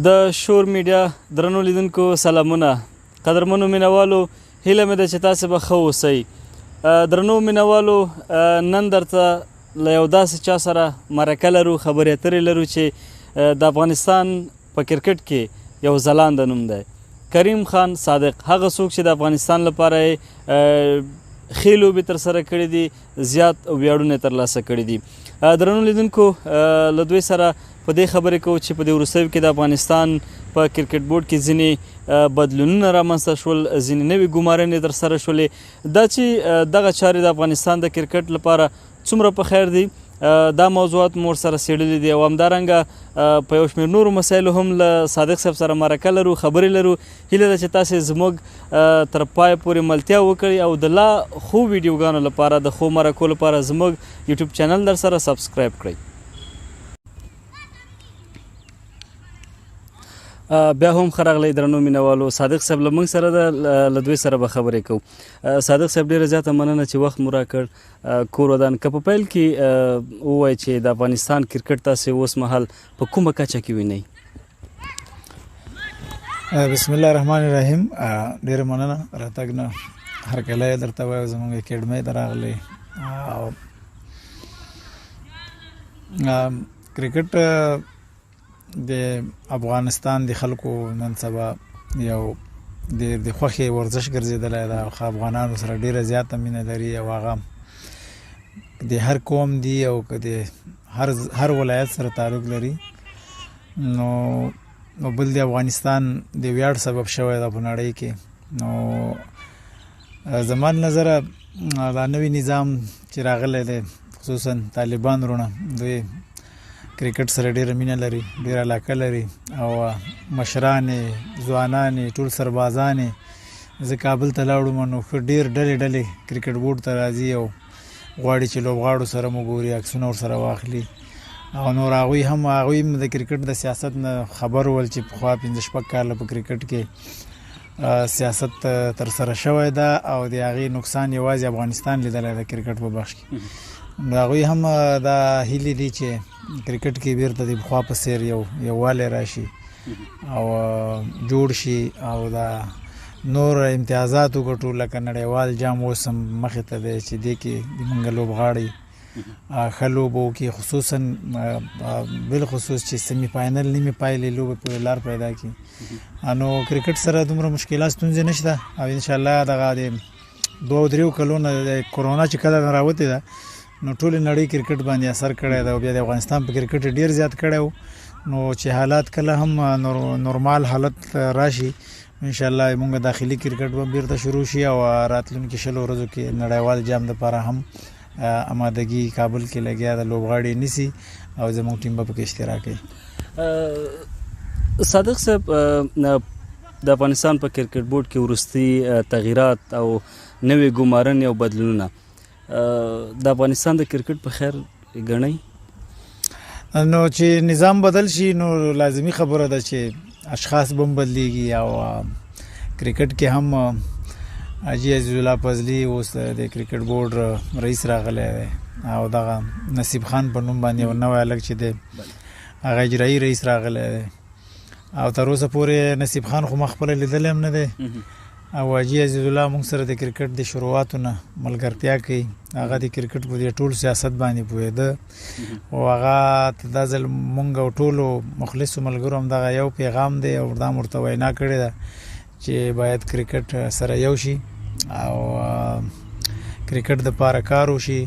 د شور میډیا درنو لیدونکو سلامونه. قدرمنو مینوالو، هیله مې ده چې تاسو به ښه اوسئ. درنو مینوالو، نن درته له یو داسې چا سره مرکه لرو، خبرې اترې لرو چې د افغانستان په کرکټ کې یو ځلانده نوم دی، کریم خان صادق. هغه څوک چې د افغانستان لپاره یې ښې لوبې ترسره کړې دي، زیات ویاړونه یې ترلاسه کړي دي. درنو لیدونکو، له دوی سره په دې خبرې کوو چې په دې وروستیو کې د افغانستان په کرکټ بورډ کې ځینې بدلونونه رامنځته شول، ځینې نوې ګمارنې ترسره شولې. دا چې دغه چارې د افغانستان د کرکټ لپاره څومره په خیر دي، دا موضوعات مور سره څېړلي دي او همدارنګه په یو شمېر نورو مسایلو هم له صادق صاحب سره مرکه لرو، خبرې لرو. هیله ده چې تاسې زموږ تر پای پورې ملتیا وکړئ او د لا ښو ویډیوګانو لپاره، د ښو مرکو لپاره زموږ یوټیوب چینل در سره subscribe کړئ. بیا هم ښه راغلی درنو مینوالو. صادق صاحب له موږ سره ده، له دوی سره به خبرې کوو. صادق صاحب، ډېره زیاته مننه چې وخت مو راکړ. کور ودان. که په پیل کې ووایئ چې د افغانستان کرکټ تاسې اوس مهال په کومه کچه کې وینئ؟ بسم الله الرحمن الرحیم. ډېره مننه راتګ نه هرکلی درته وایم، زموږ اکیډمۍ ته راغلی. او کرکټ د افغانستان د خلکو نن سبا یو ډېر د خوښې ورزش ګرځېدلی ده. ښه افغانانو سره ډېره زیاته مینه لري او هغه د هر قوم دی او که د هر ولایت سره تعلق لري. نو بل د افغانستان د ویاړ سبب شوی ده په نړۍ کې. نو زما له نظره دا نوی نظام چې راغلی دی، خصوصا طالبان وروڼه، دوی کرکټ سره ډېره مینه لري، ډېره علاقه لري او مشران یې، ځوانان یې، ټول سربازان یې. زه کابل ته لاړم نو ښه ډېر ډلې ډلې کرکټ بورډ ته راځي او غواړي چې لوبغاړو سره مو ګوري، عکسونه ورسره واخلي. او نور هغوی هم د کرکټ د سیاست نه خبر ول چې پخوا 5-6 کاله په کرکټ کې سیاست ترسره شوی ده او د هغې نقصان یوازې افغانستان لیدلی د کرکټ په بخش کې. نو هغوی هم دا هیلې دي چې کرکټ کې بیرته د پخوا په څېر یو یووالی راشي او جوړ شي او دا نور امتیازات وګټو، لکه نړیوال جام اوس هم مخې ته دی چې دې کې د موږ لوبغاړي ښه لوبه وکړي، خصوصا بالخصوص چې semi final، نیمې پایلې لوبې پورې لار پیدا کړي. نو کرکټ سره دومره مشکلات ستونزې نشته او انشاءالله دغه د 2-3 کلونو د کرونا چې کله راوتې ده نو ټولې نړۍ کرکټ باندې اثر کړی دی او بیا د افغانستان په کرکټ ډېر زیات کړی و. نو چې حالات کله هم نورمال حالت راشي انشاءالله موږ داخلي کرکټ به بیرته شروع شي او راتلونکي 20 ورځو کې نړیوال جام دپاره هم آمادګي کابل کې لګیا ده، لوبغاړي نیسي او زموږ ټیم به پکې اشتراک کوي. صادق صاحب، د افغانستان په کرکټ بورډ کې وروستي تغییرات او نوې ګمارنې او بدلونونه د افغانستان د کرکټ په خیر ګڼئ؟ نو چې نظام بدل شي نو لازمي خبره ده چې اشخاص به هم بدلیږي او کرکټ کې هم حاجي عزیز الله فضلي اوس د کرکټ بورډ رئیس راغلی دی او دغه نصیب خان په نوم باندې یو نوی هلک چې دی هغه اجرایي رئیس راغلی دی او تر اوسه پورې نصیب خان خو ما خپله لیدلی هم نه دی او حاجي عزیز الله موږ سره د کرکټ د شروعاتو نه ملګرتیا کوي. هغه د کرکټ په دې ټول سیاست باندې پوهېده او هغه ته دا ځل موږ او ټولو مخلصو ملګرو هم دغه یو پیغام دی او دا مو ورته وینا کړې ده چې باید کرکټ سره یو شي او کرکټ د پاره کار وشي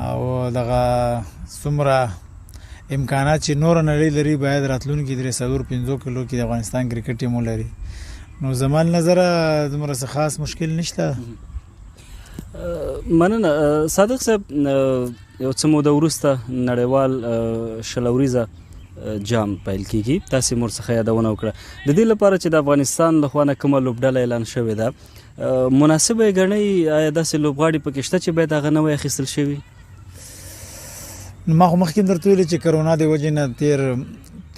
او دغه څومره امکانات چې نوره نړۍ لري باید راتلونکي 3-4-5 کلو کې د افغانستان کرکټ ټیم ولري. نو زما له نظره دومره څه خاص مشکل نشته. مننه صادق صاحب. یو څه موده وروسته نړیوال 20 اوریزه جام پیل کیږي، تاسې مور څخه یادونه وکړه. د دې لپاره چې د افغانستان له خوا نه کومه لوبډله اعلان شوې ده مناسبه یې ګڼئ؟ آیا داسې لوبغاړي پکې شته چې باید هغه نه وای اخیستل شوي؟ نو ما خو مخکې درته ویلي چې کرونا د وجې نه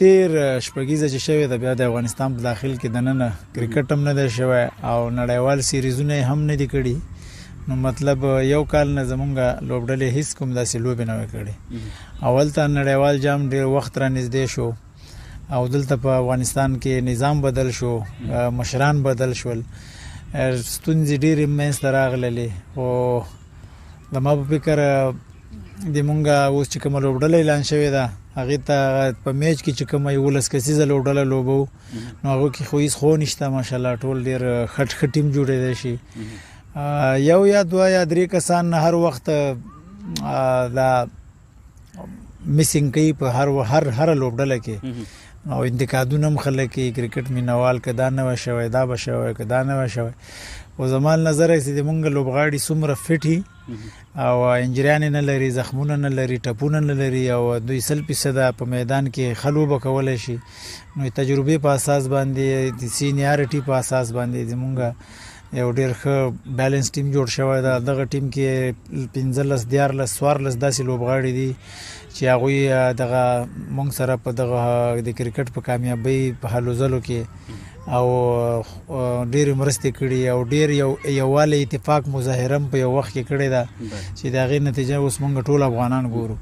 تیر شپږیزه چې شوې ده بیا د افغانستان په داخل کې دننه کرکټ هم نه دی شوی او نړیوال سیریزونه یې هم نه دي کړي. نو مطلب یو کال نه زمونږ لوبډلې هیڅ کوم داسې لوبې نه وې کړې. اول ته نړیوال جام ډېر وخت را نږدې شو او دلته په افغانستان کې نظام بدل شو، مشران بدل شول، ستونزې ډېرې منځته راغللې. خو زما په فکر د مونږه اوس چې کومه لوبډله اعلان شوې ده، هغې ته په میچ کې چې کومه 11 کسیزه لوبډله لوبو، نو هغو کې خو هېڅ خو نشته، ماشاءالله ټول ډېر ښه ټیم جوړېدی شي. یو یا دوه یا درې کسان هر وخت دا missing کوي په هر هر هره لوبډله کې، او انتقادونه هم خلک کوي، کرکټ مینوال، که دا نه وای شوی دا به شوی، که دا نه وای شوی. خو زما له نظره چې د مونږ لوبغاړي څومره fit او injury انې نه لري، زخمونه نه لري، ټپونه نه لري، او دوی 100% په میدان کې ښه لوبه کولی شي، نو تجربې په اساس باندې، د seniority په اساس باندې زمونږ یو ډیر ښه balance ټیم جوړ شوی ده. دغه ټیم کې 15، 13، 14 داسې لوبغاړي دي چې هغوی دغه مونږ سره په دغه د کرکټ په کامیابۍ په هلو ځلو کې او ډېرې مرستې کړي، او ډېر یو یووالی اتفاق مظاهره هم په یو وخت کې کړې ده چې د هغې نتیجه اوس مونږ ټول افغانان ګورو.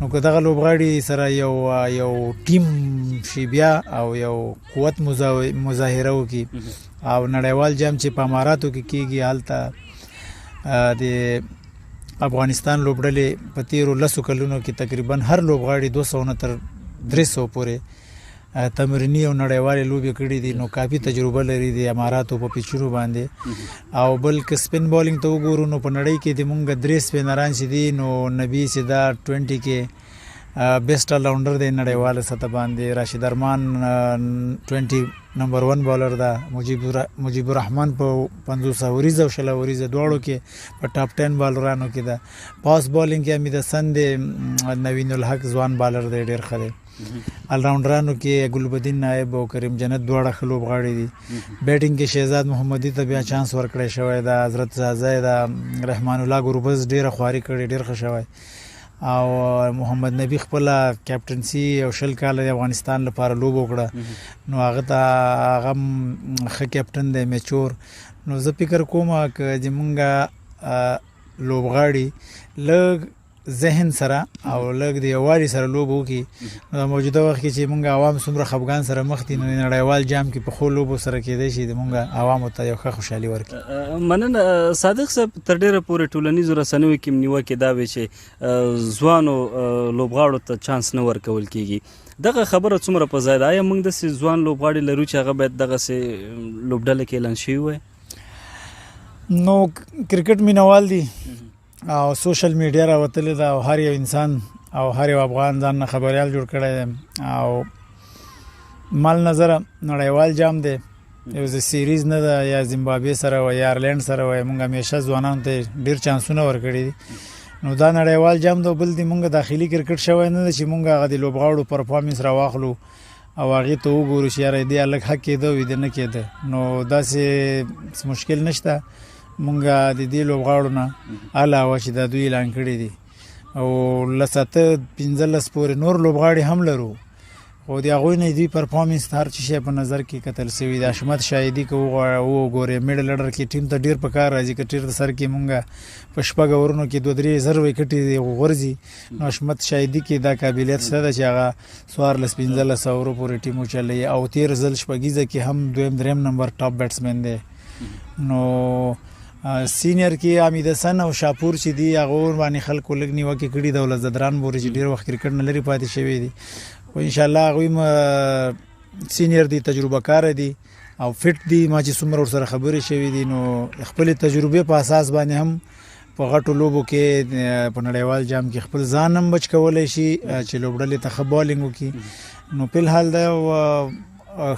نو که دغه لوبغاړي سره یو یو ټیم شي بیا او یو قوت مظاهره وکړي، او نړیوال جام چې په اماراتو کې کیږي، هلته د افغانستان لوبډلې په تیرو 10 کلونو کې تقریبا هر لوبغاړي 200 نه تر 300 پورې تمریني او نړیوالې لوبې کړې دي، نو کافي تجربه لري د اماراتو په پیچونو باندې. او بل که spin bowling ته وګورو، نو په نړۍ کې د مونږ درې سپینران چې دي، نو نبی چې دا 20 کې best all-rounder دی نړیواله سطح باندې، راشد ارمان 20 number 1 bowler ده، مجیب الرحمن په 50 اوریزه او 20 اوریزه دواړو کې په top 10 بالرانو کې ده. fast bowling کې حمید حسن دی، نوین الحق ځوان بالر دی، ډېر ښه دی. الراونډرانو کې ګلبدین نایب او کریم جنت دواړه ښه لوبغاړي دي. batting کې شهزاد محمدي ته بیا چانس ورکړی شوی ده، حضرت ځاځی ده، رحمان الله ګربز ډېره خواري کړې، ډېر ښه شوی، او محمد نبی خپله captaincy او 20 کاله د افغانستان لپاره لوبه وکړه، نو هغه ته هغه ښه کیپټن دی، mature. نو زه فکر کوم که زمونږ لوبغاړي لږ ذهن سره او لږ د یووالي سره لوبه وکړي، نو موجوده وخت کې چې مونږ عوام څومره خفګان سره مخ دي، نو نړیوال جام کې په ښو لوبو سره کېدای شي د مونږ عوامو ته یو ښه خوشحالي ورکړي. مننه صادق صاحب. تر ډېره پورې ټولنیزو رسنیو کې نیوکې دا وې چې ځوانو لوبغاړو ته چانس نه ورکول کېږي. دغه خبره څومره په ځای ده؟ آیا موږ داسې ځوان لوبغاړي لرو چې هغه باید دغسې لوبډله کې اعلان شوي وای؟ نو کرکټ مینوال دي او social media راوتلې ده، او هر یو انسان او هر یو افغان ځان نه خبریال جوړ کړی دی، او مال نظر نړیوال جام دی، یو series نه ده یا زیمبابوې سره وه یا ایرلینډ سره وه، مونږ همیشه ځوانانو ته ډېر چانسونه ورکړي دي. نو دا نړیوال جام دی، بل دی مونږ داخلي کرکټ شوی نه ده چې مونږ هغه د لوبغاړو performance راواخلو او هغې ته وګورو چې یاره دې هلک حق کېده او دې نه کېده. نو داسې مشکل نشته، مونږ د دې لوبغاړو نه علاوه چې دا دوی اعلان کړي دي او 10 8 15 پورې نور لوبغاړي هم لرو، خو د هغوی نه دوی performance هر څه شی په نظر کې کتل شوي دی. حشمت شاهدي که وګورې middle order کې ټیم ته ډېر په کار راځي، که چېرته سر کې مونږ په 6 اورونو کې 2-3 زر ویکټې غورځي، نو حشمت شاهدي کې دا قابلیت شته ده چې هغه 14 15 اورو پورې ټیم وچلوي، او تېر ځل شپږیزه کې هم دویم دریم نمبر top batsman دی. نو senior کې حمید حسن او شاپور چې دي هغه باندې خلکو لږ نیوکې کړي، دولت ځدران پورې چې ډېر وخت کرکټ نه لرې پاتې شوي دي، خو انشاءالله هغوی senior دي، تجربه کار دي او fit دي. ما چې څومره ورسره خبرې شوې دي، نو خپلې تجربې په اساس باندې هم په غټو لوبو کې په نړیوال جام کې خپل ځان هم بچ کولی شي چې لوبډلې ته ښه bowling وکړي. نو په الحال دا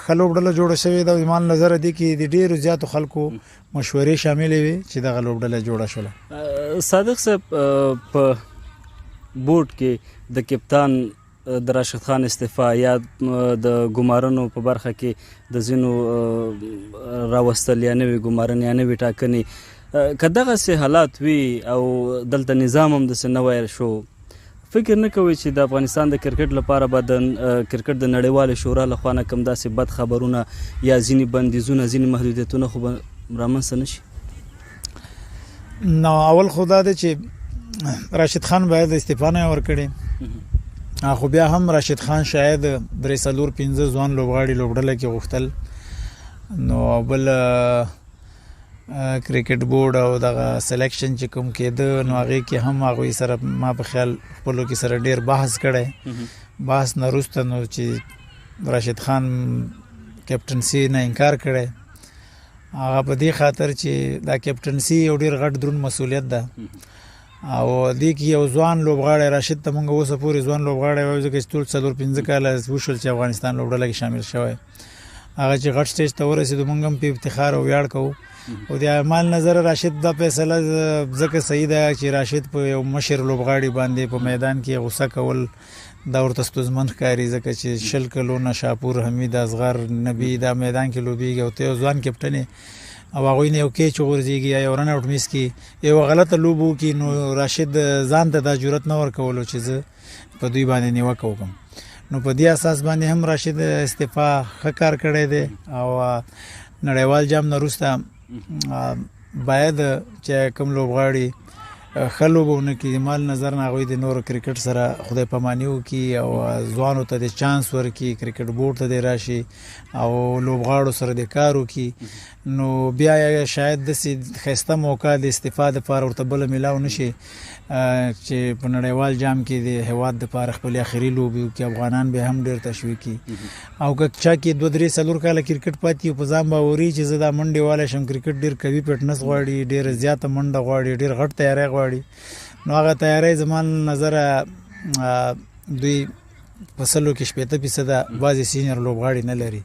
ښه لوبډله جوړه شوې ده. زما له نظره دې کې د ډېرو زیاتو خلکو مشورې شاملې وې چې دغه لوبډله جوړه شوله. صادق صاحب، په بورډ کې د کپتان د راشد خان استعفا یا د ګمارنو په برخه کې د ځینو راوستل یا نوې ګمارنې یا نوې ټاکنې، که دغسې حالات وي او دلته نظام هم داسې نوی شو، فکر نه کوئ چې د افغانستان د کرکټ لپاره به د کرکټ د نړیوالې شورا لخوا نه کوم داسې بد خبرونه یا ځینې بندیزونه، ځینې محدودیتونه خو به رامنځته نه شي؟ نو اول خو دا دی چې راشد خان باید استعفا نه ورکړي. خو بیا هم راشد خان شاید درې څلور پنځه ځوان لوبغاړي لوبډله کې غوښتل. نو بل کرکټ بورډ او دغه سلیکشن چې کوم کېده نو هغې کې هم هغوی سره ما په خیال خپلو کې سره ډیر بحث کړی. بحث نه وروسته نو چې راشد خان کیپټنسي نه انکار کړی، هغه په دې خاطر چې دا کیپټنسي یو ډیر غټ دروند مسولیت ده او دې کې یو ځوان لوبغاړی راشد ته مونږ اوسه پورې ځوان لوبغاړی وایو، ځکه چې ټول څلور پنځه کاله وشول چې افغانستان لوبډله کې شامل شوی. هغه چې غټ سټیج ته ورسېدو مونږ هم په افتخار او ویاړ کوو. او د مال نظر راشد دا فیصله ځکه صحیح ده چې راشد په یو مشر لوبغاړي باندې په میدان کې غوسه کول دا ورته ستونزمن ښکاري، ځکه چې 20 کلونه شاپور، حمید اصغر، نبي دا میدان کې لوبېږي او ته یو ځوان کپټن یې او هغوی نه یو کیچ وغورځېږي یا یو رن اوټ میس کړي، یوه غلطه لوبه وکړي، نو راشد ځان ته دا جرأت نه ورکولو چې زه په دوی باندې نیوکه وکړم. نو په دې اساس باندې هم راشد استعفا ښه کار کړی دی او نړیوال جام نه وروسته باید چې کوم لوبغاړي ښه لوبه ونه کړي، مال نظر نه هغوی د نورو کرکټ سره خدای پاماني وکړي او ځوانو ته د چانس ورکړي، کرکټ بورډ ته دې راشي او لوبغاړو سره د کار وکړي. نو بیا شاید داسې ښایسته موقع د استعفا دپاره ورته بله میلاو نه شي چې په نړیوال جام کې د هیواد دپاره خپلې اخري لوبې وکړي، افغانان به هم ډېر تشویق کړي. او که چا کې 2 3 4 کاله کرکټ پاتې په ځان باوري چې زه دا منډې والی شم، کرکټ ډېر قوي فټنس غواړي، ډېره زیاته منډه غواړي، ډېر غټ تیاری غواړي، نو هغه تیاری زما له نظره دوی په سلو کې 60% بعضې سینیر لوبغاړي نه لري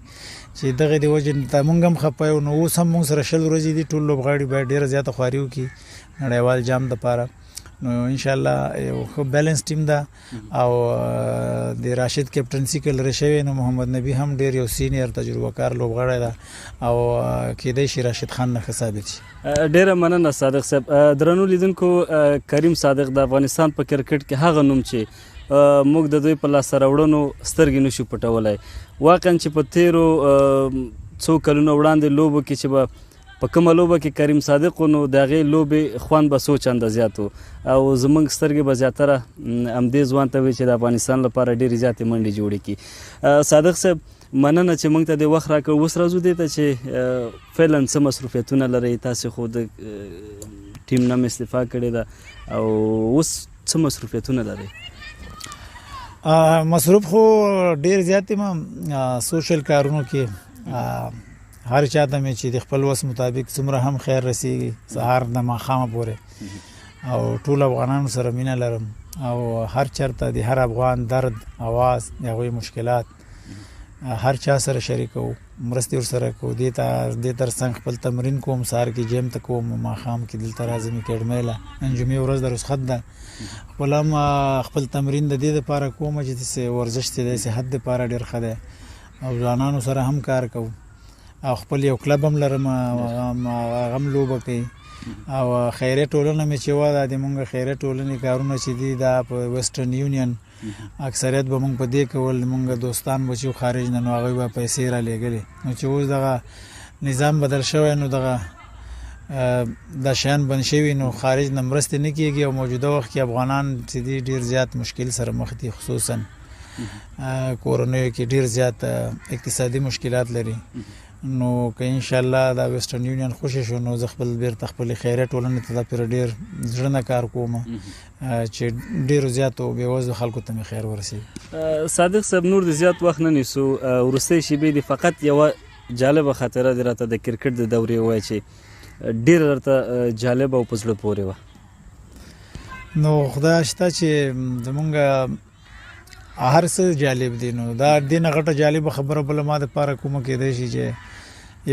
چې دغه د وجې ته مونږ هم خفه یو. نو اوس هم مونږ سره 20 ورځې دي، ټول لوبغاړي باید ډېره زیاته خواري وکړي نړیوال جام دپاره. نو انشاءالله یو ښه بیلنس ټیم ده او د راشد کپټنسي که لرې شوې نو محمد نبي هم ډېر یو سینیر تجربه کار لوبغاړی ده او کیدای شي راشد خان نه ښه ثابت شي. ډېره مننه صادق صاحب. درنو لیدونکو، کریم صادق د افغانستان په کرکټ کې هغه نوم چې موږ د دوی په لاسته راوړنو سترګې نشو پټولی، واقعا چې په تیرو څو کلونو وړاندې لوبو کې چې به په کومه لوبه کې کریم صادق و نو د هغې لوبې خوند به څو چنده زیات و او زموږ سترګې به زیاتره همدې ځوان ته وي چې د افغانستان لپاره ډېرې زیاتې منډې جوړې کړي. صادق صاحب مننه چې موږ ته دې وخت راکړ. اوس راځو دې ته چې فعلا څه مصروفیتونه لرئ، تاسې خو د ټیم نه هم استعفا کړې ده او اوس څه مصروفیتونه لرئ؟ مصروف خو ډېر زیات یم سوشل کارونو کې، هر چا ته مې چې د خپل وس مطابق څومره هم خیر رسیږي سهار د ماښامه پورې، او ټول افغانانو سره مینه لرم او هر چرته د هر افغان درد، اواز، د هغوی مشکلات هر چا سره شریکو، مرستې ورسره کوو. دې ترڅنګ خپل تمرین کوم، سهار کې جیم ته کوم، ماښام کې دلته راځم اکاډمۍ له. نن جمعې ورځ د رخصت ده، خپل هم خپل تمرین د دې لپاره کوم چې ورزش د صحت لپاره ډېر ښه دی او ځوانانو سره هم کار کوو او خپل یو کلب هم لرم، هغه هم لوبه کوي. او خیریه ټولنه مې چې وه، دا د مونږ خیریه ټولنې کارونه چې دي دا په ویسټرن یونین اکثریت به مونږ په دې کول، مونږ دوستان به چې خارج نه نو هغوی به پیسې را لېږلې. نو چې اوس دغه نظام بدل شوی نو دغه دا شیان بند شوي، نو خارج نه مرستې نه کېږي او موجوده وخت کې افغانان چې دي ډېر زیات مشکل سره مخ دي، خصوصا کورنیو کې ډېر زیات اقتصادي مشکلات لري. نو که انشاءالله دا ویسټرن یونین خوشې شو نو زه خپل بیرته خپلې خیریه ټولنې ته دا پرې ډېر زړه نه کار کوم چې ډېرو زیاتو بېوزلو خلکو ته مې خیر ورسېږي. صادق صاحب نور د زیات وخت نه نیسو، وروستۍ شېبې دي، فقط یوه جالبه خاطره دې راته د کرکټ د دورې ووایه چې ډېره درته جالبه او په زړه پورې وه. نو خدای شته چې زمونږ هر څه جالب دي، نو دا دې نه غټه جالبه خبره بله ما دپاره کومه کېدای شي چې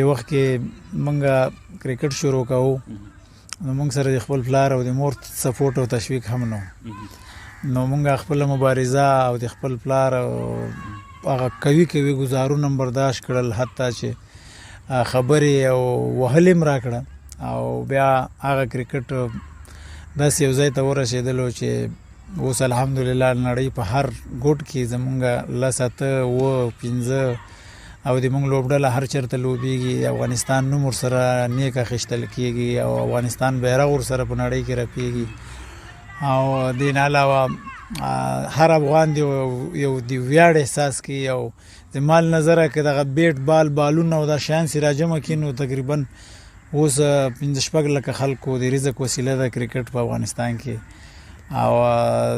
یو وخت کې مونږ کرکټ شروع کوو نو مونږ سره د خپل پلار او د مور سپورټ او تشویق هم نو، نو مونږ خپله مبارزه او د خپل پلار او هغه قوي قوي ګزارونه هم برداشت کړل، حتی چې خبرې او وهلې هم راکړه او بیا هغه کرکټ داسې یو ځای ته ورسېدلو چې اوس الحمدلله نړۍ په هر ګوټ کې زمونږ 10، 8، 7، 5 او د مونږ لوبډله هر چېرته لوبېږي، افغانستان نوم ورسره نیک اخیستل کېږي او افغانستان بیرغ ورسره په نړۍ کې رپېږي. او دې نه علاوه هر افغان دی یو دی ویاړ احساس کوي. او د مال نظره که دغه بیټ بال بالونه او دا شیان سره راجمع کړي نو تقریبا اوس 5-6 لکه خلکو د رزق وسیله ده کرکټ په افغانستان کې. او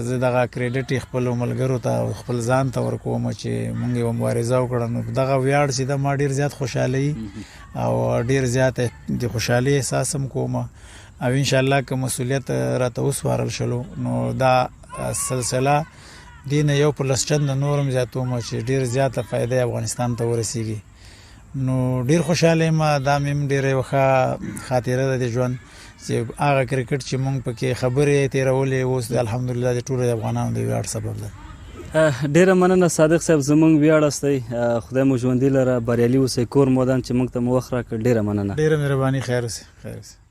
زه دغه کریډټ خپل ملګرو ته او خپل ځان ته ورکوم چې مونږ یو مبارزه وکړه. نو دغه ویاړ چې دا ما ډیر زیات خوشحالي او ډیر زیات د خوشحالي احساس هم کوم. او ان شاء الله که مسولیت راته وسپارل شلو نو دا سلسله دین یو په لس چنده نورم زیاتوم چې ډیر زیاته فایده افغانستان ته ورسیږي. نو ډیر خوشاله یم. دا مې هم ډیره یو ښه خاطره ده د ژوند چې هغه کرکټ چې مونږ پکې خبرې تېرولې اوس د الحمدلله د ټولو افغانانو د ویاړ سبب ده. ډیره مننه صادق صاحب، زمونږ ویاړ استئ، خدای مو ژوندي لره، بریالي اوسئ، کور مو ودان چې موږ ته مو وخت راکړ. ډیره مننه. ډیره مهرباني. خیر اوسئ، خیر اوسئ.